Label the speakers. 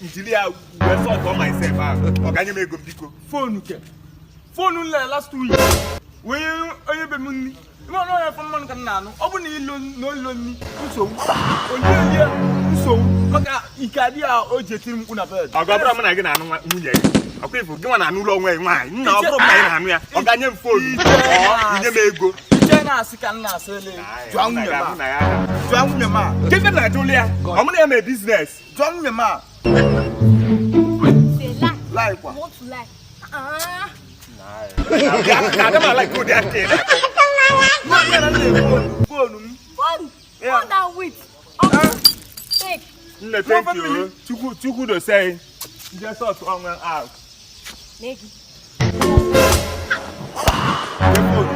Speaker 1: Njiri ya wee sort myself ahụ. Ọ ga-nye m ego m, biko.
Speaker 2: Phone ke phone m lere last week wee onye be m nni ime ọnụ ọhịa fọ mmanụ ka m na-anụ. Ọ bụ na ilo na olilo nni nsogbu onye lie nsogbu maka ike adị ya o ji etiri mkpu na bed.
Speaker 1: Ọ ga-abụrụ m na gị na-anụ nwunye gị ọkwa ifo gị nwa na-anụ ụlọ onwe nwaanyị nna. Ọ bụrụ m na gị na-anụ ya, ọ ga-nye m phone, ọ nye m ego.
Speaker 2: Iche na-asị ka m na-asị ele. Jụọ nwunye m a, jụọ nwunye m a.
Speaker 1: Kedu na ajụlụ ya? Ọ mụ na ya mee business.
Speaker 2: Jụọ nwunye m a.
Speaker 3: Say lie.
Speaker 2: Lie kwa.
Speaker 3: You want to lie? Ah.
Speaker 1: Ada m ala nke ụdị aka ị na-akọ.
Speaker 2: Nwa na nna phone m.
Speaker 3: Phone.
Speaker 2: Yeah.
Speaker 3: Phone that with. Uncle, take.
Speaker 1: Nne, thank you. Chukwu, Chukwu dose je sort onwe out.
Speaker 3: Make it.
Speaker 2: Phone.